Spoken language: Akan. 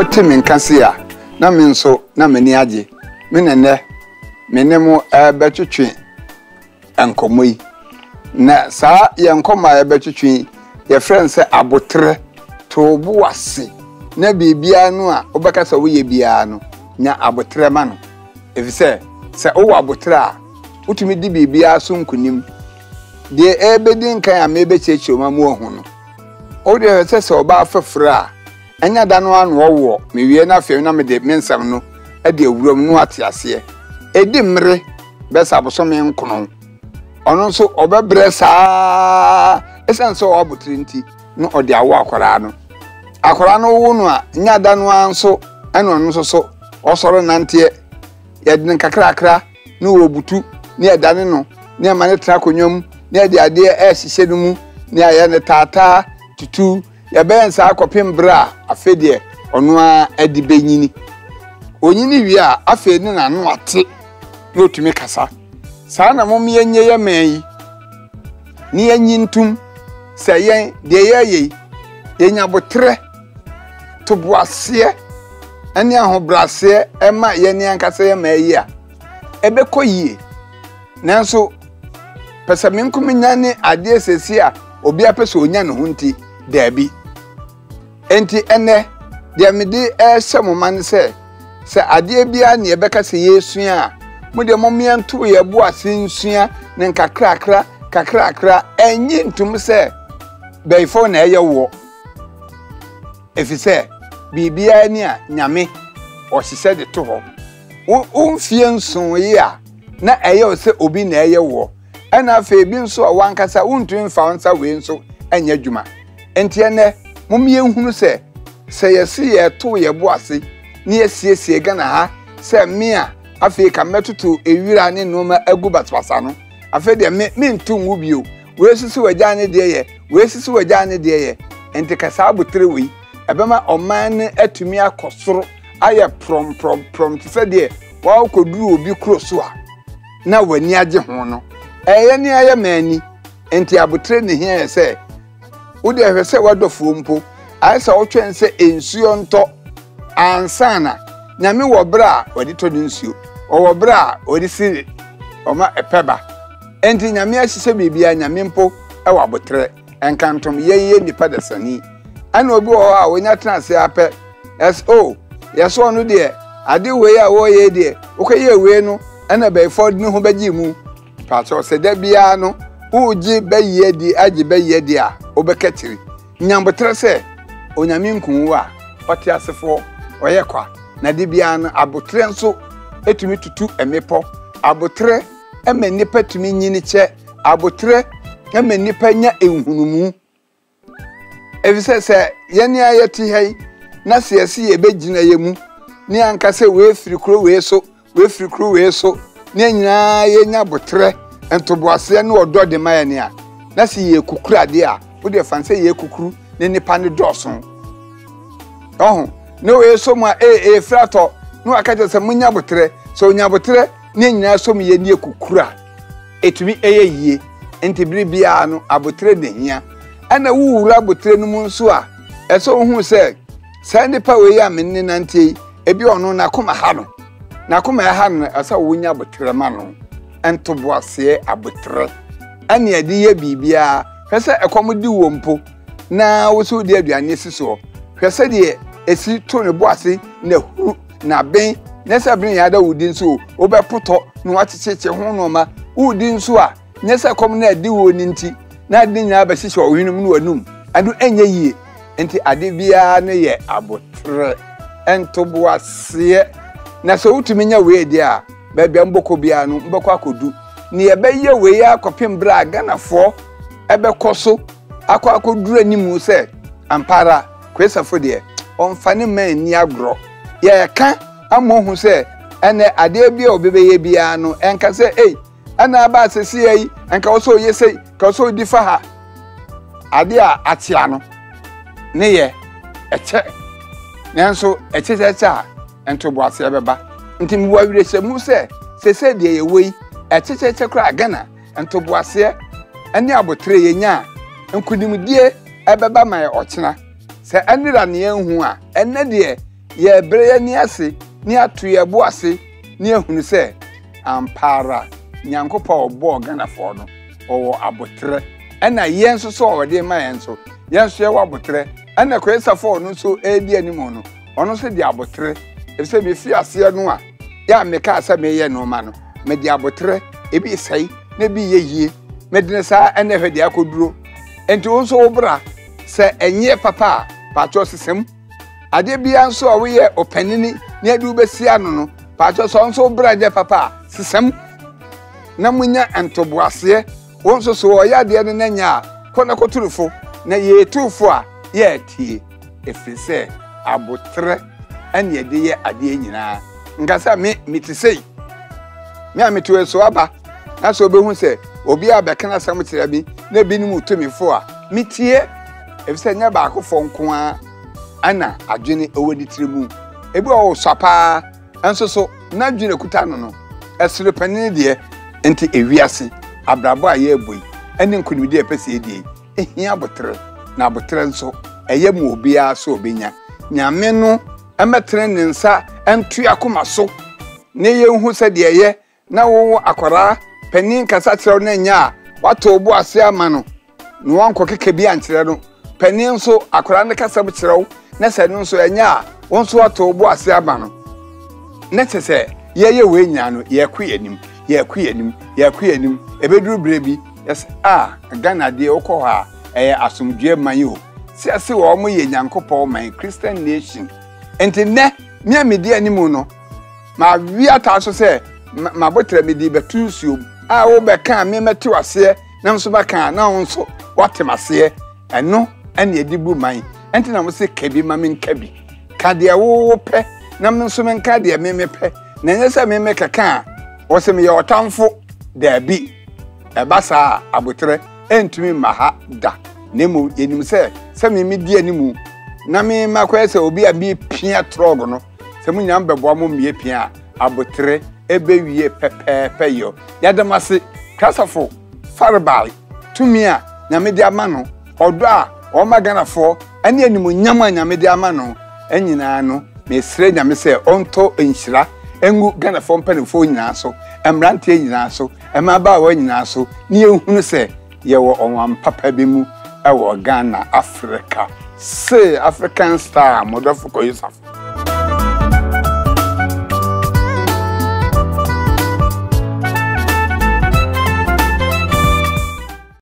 Mote me nka sei a, na me nso na m'ani agye. Me na nnɛ me ne mo rebɛtwetwe nkɔmmɔ yi. Na saa yɛn nkɔmmɔ a yɛbɛtwetwe yi, yɛfrɛ no sɛ aboterɛ. To wo bo ase na biribiara no a wobɛka sɛ woyɛ biara no, nya aboterɛ ma no. Efisɛ sɛ wowɔ aboterɛ a, wotumi di biribiara so nkonim. Deɛ ɛrebɛdi nkan a merebɛkyerɛkyerɛ mu ama woahu no, wo deɛ hwɛ sɛ sɛ ɔbaa foforɔ a, ɛnyɛ da no ara na ɔwoɔ, mewie na afei na mede me nsɛm no de awura mu na wate aseɛ. Ɛdi mmere bɛyɛ sɛ abosome nkono. Ɔno nso ɔbɛbrɛ saa ɛsiane sɛ ɔwɔ abotire nti na ɔde awo akwadaa no. Akwadaa no wo no a, nyɛ da no ara nso ɛna ɔno nso so ɔsɔre nanteɛ. Yɛde no nkakrakra na ɔbutu na yɛdane no na yɛma no tena akonnwa mu na yɛde adeɛ ɛrehyehyɛ no mu na yɛayɛ no taataa tutu. Yɛbɛyɛ no saa kɔpem berɛ a afei deɛ ɔno ara de bɛnyini. Ɔnyini wie a, afei ne n'ano ate na ɔtumi kasa. Saa na mom yɛnyɛ yɛ man yi na yɛnyi ntom sɛ yɛn deɛ yɛreyɛ yi, yɛnya boterɛ, toboaseɛ ne ahobrɛaseɛ ma yɛn ankasa yɛ man yi a, ɛbɛkɔ yie. Nanso pɛsɛmenkominya ne adeɛ seesei a obiara pɛ sɛ ɔnya ne ho nti, daabi. Enti ɛnnɛ, deɛ mede rehyɛ mo ma ne sɛ, sɛ adeɛ biara ne yɛbɛka sɛ yɛresua a, mo deɛ mom yɛnto yɛn bo ase nsua ne nkakrakra kakrakra, ɛnnye ntom sɛ bɛyifoɔ na ɛyɛ woɔ. Ɛfiri sɛ biribiara ni a Nyame ɔhyehyɛ de to hɔ. Wo wo mfeɛ nson yi a na ɛyɛ wo sɛ obi na ɛyɛ woɔ, ɛna afei ebi nso a w'ankasa wontumi mfa wo nsa wei nso nyɛ adwuma. Enti ɛnnɛ mom yɛnhunu sɛ, sɛ yɛse yɛreto yɛn bo ase na yɛasiesie Ghana ha sɛ me a afei ka mɛtoto ewira ne nnoɔma agu basabasa no, afei deɛ me mento ngu bio, wei nso sɛ wagyae ne deɛ yɛ, wei nso sɛ wagyae ne deɛ yɛ. Enti ka saa abotire wei, ɛbɛma ɔman no atumi akɔ soro ayɛ prɔmprɔmprɔm te sɛ deɛ woakɔduru obi kuro so a na w'ani agye ho no. Ɛyɛ ne ayɛ ma ani. Enti abotire ne hia yɛ sɛ wode hwɛ sɛ w'adɔfoɔ mpo ayɛ sɛ wotwɛn sɛ nsuo ntɔ ansa na Nyame wɔ berɛ a wɔde tɔ ne nsuo, ɔwɔ berɛ a wɔde si ɔma ɛpɛ ba. Enti Nyame ahyehyɛ biribiara, Nyame mpo wɔ aboterɛ. Nkantom yɛn yɛ nnipa dasani. Ɛna obi wɔ hɔ a onya tena ase ara pɛ, ɛs o, yɛsɛ ɔno deɛ, ade wei a wɔreyɛ deɛ, wokɔyɛɛ wei no, ɛna bɛyifoɔ de ne ho bɛgye mu. Pakyɛw, sɛ da biara no, woregye bɛyi adi agye bɛyi adi a, wobɛka akyiri. Nya aboterɛ sɛ, Onyame nku wo a, ɔteasefoɔ, ɔyɛ kwa. Na da biara no, aboterɛ nso tumi tutu mmepɔ. Aboterɛ ma nnipa tumi nyini kyɛ. Aboterɛ ma nnipa nya nhunumu. Efisɛ sɛ yɛn a yɛte ha yi, na sɛ yɛse yɛbɛgyina yɛn mu, ne yɛanka sɛ wei firi kuro wei so, wei firi kuro wei so, ne yɛn nyinaa yɛnya aboterɛ, ntoboaseɛ ne ɔdɔ de ma yɛn a, na sɛ yɛkukuru adeɛ a, wo deɛ fa no sɛ yɛkukuru ne nnipa no dɔɔso. Ɔho, ne wei so mu a, ee, ee, firi atɔ, na waka kyerɛ sɛ monya aboterɛ. Sɛ onya aboterɛ ne yɛn nyinaa so mu yɛ ne yɛkukuru a, ɛtumi yɛ yie. Nti bere biara no, aboterɛ na ɛhia. Ɛna wowura aboterɛ no mu nso a, ɛsɛ wohu sɛ saa nipa wei a me ne nanteɛ yi, ebi ɔno n'akoma ha no. N'akoma ɛha no, ɛsɛ wonya aboterɛ ma no. Ntoboaseɛ, aboterɛ ɛne ɛde yɛ biribiara. Hwɛ sɛ ɛkɔm de wɔ mpo na wo sɛ wode aduane si soɔ. Hwɛ sɛdeɛ ɛsi to ne bo ase na huru na ben nyɛ sɛ bere nyinaa da wodi nso o, wobɛpotɔ na woakyekyekye ho nneɛma. Woredi nso a, nyɛ sɛ kɔm no a ɛde wo no nti na ade no nyinaa bɛhyehyɛ ɔhwene mu ne w'anum. Ɛno ɛnyɛ yie. Nti ade biara no yɛ aboterɛ, ntoboaseɛ. Na sɛ wotumi nya wei deɛ a, baabi a mobɛkɔ biara no, mobɛkɔ akɔdu. Na yɛbɛyɛ wei ara kɔpem berɛ a Ghanafoɔ ɛbɛkɔ so akɔ akɔduru anim sɛ ampa ara Kwesafo deɛ, ɔmfa ne mma nni agorɔ. Yɛreka ama ohu sɛ ɛnɛ adeɛ bi a obi bɛyɛ biara no, ɛnka sɛ ei, ɛna aba asɛsia yi, ɛnka wɔ sɛ ɔyɛ sei, ɛnka wɔ sɛ ɔdi fa ha. Adeɛ a akyea no, ne yɛ ɛkyɛ. Nanso ɛkyekyɛkyɛ a, ntoboaseɛ bɛba. Nti mewɔ awerɛhyɛmu sɛ, seesei deɛ yɛwɔ yi, ɛkyekyɛkyɛ koraa Ghana, ntoboaseɛ ne aboterɛ yɛnya a, nkonimdie ɛbɛba ma yɛ ɔkyena. Sɛ ɛnera ne yɛnhu a, ɛnnɛ deɛ Yɛrebrɛ yɛn ani ase na yɛato yɛn bo ase na yɛahunu sɛ ampa ara Nyankopɔn a ɔbɔɔ Ghanafoɔ no, ɔwɔ aboterɛ. Ɛna yɛn nso so a ɔde ma yɛn nso, yɛn nso yɛwɔ aboterɛ. Ɛna Kwesafo a ɔno nso redi anim no, ɔno nso de aboterɛ. Efisɛ mefi aseɛ no a, yɛ a mekaa sɛ meyɛ nneɛma no, mede aboterɛ, ebi sɛe na ebi yɛ yie. Mede no saa ɛna ɛhwɛ deɛ akɔduro. Nti wo nso wo bra, sɛ ɛnyɛ papa a, paatwɔ sesa mu. Adeɛ biara nso a woyɛ ɔpanini na yɛde wo bɛsi ano no, paatwɔ sɛ nso wo bra nyɛ papa a, sesa mu. Na monya ntoboaseɛ. Wo nso so ɔyɛ adeɛ no na nyɛ a, kɔ na kɔtu no fo. Na yɛretu fo a, yɛretie. Ɛfiri sɛ aboterɛ ɛne yɛde yɛ adeɛ nyinaa. Nka sɛ me, mete sei. Me a mete so aba, na sɛ wobɛhu sɛ obi a bɛka n'asɛm kyerɛ me na ebinom tu me fo a, metie. Ɛfiri sɛ nyɛ baakofoɔ nko ara ɛna adwene ɛwɔ ne tiri mu. Ebi wɔ hɔ ɔsua paa, nso so n'adwene ekuta no no, ɛsoro panin deɛ. Nti ewiase abrabɔ a yɛrebɔ yi ɛne nkonimdi a yɛpɛ sɛ yɛdi yi, ehia aboterɛ, na aboterɛ nso, ɛyɛ ma obiara sɛ ɔbɛnya. Nyame no mmɛtene ne nsa nto yɛn akoma so na yɛnhu sɛdeɛ ɛyɛ na wo akwadaa panin kasa kyerɛ wo na ɛnyɛ a, woato wo bo ase ama no na wankɔkeka bi ankyerɛ no. Panin nso, akwadaa no kasa kyerɛ wo na sɛ ɛno nso ɛnyɛ a, wo nso woato wo bo ase ama no. Na kyerɛ sɛ yɛyɛ wei nyinaa no, yɛkɔ yɛn anim, yɛkɔ yɛn anim, yɛkɔ yɛn anim. Ɛbɛduru berɛ bi, yɛsɛ a Ghana deɛ wokɔ hɔ a, ɛyɛ asomdwoeɛ man o. Sɛ yɛse wɔn yɛ Nyankopɔn man, Christian nation. Nti nnɛ, me a medi anim no, mawe ataa so sɛ m'abotrɛ mede bɛto nsuom a wobɛka a me mɛte aseɛ na nso bɛka a na wo nso woate m'aseɛ. Ɛno ɛne ɛde bu man. Ɛnti na mo se ka bi ma menka bi. Ka deɛ wo wopɛ na me nso menka deɛ me mepɛ. Na ɛnyɛ sɛ me mekɛka a wɔse meyɛ ɔtamfo. Daabi. Ɛba saa a aboterɛ ɛntumi mma ha da. Na mmom yɛnim sɛ sɛ me medi animu na me makɔyɛ sɛ obi a mepia trɔg no, sɛ mo nyinaa mbɛboa mo mmea pia a, aboterɛ ɛbɛwie pɛpɛɛpɛ yɔ. Yɛda mo ase, Krasafo farebae, tumi a Nyame de ama no, ɔdɔ a ɔma Ghanafoɔ, ɛne animuonyam a Nyame de ama no nyinaa no, mesrɛ Nyame sɛ ɔntɔ nhyira ngu Ghanafoɔ mpanimfoɔ nyinaa so, mmeranteɛ nyinaa so, mmabaawa nyinaa so, ne yɛnhunu sɛ yɛwɔ ɔwan papa bi mu wɔ Ghana, Africa. Se African star, mo dɔfo Koyo Safo.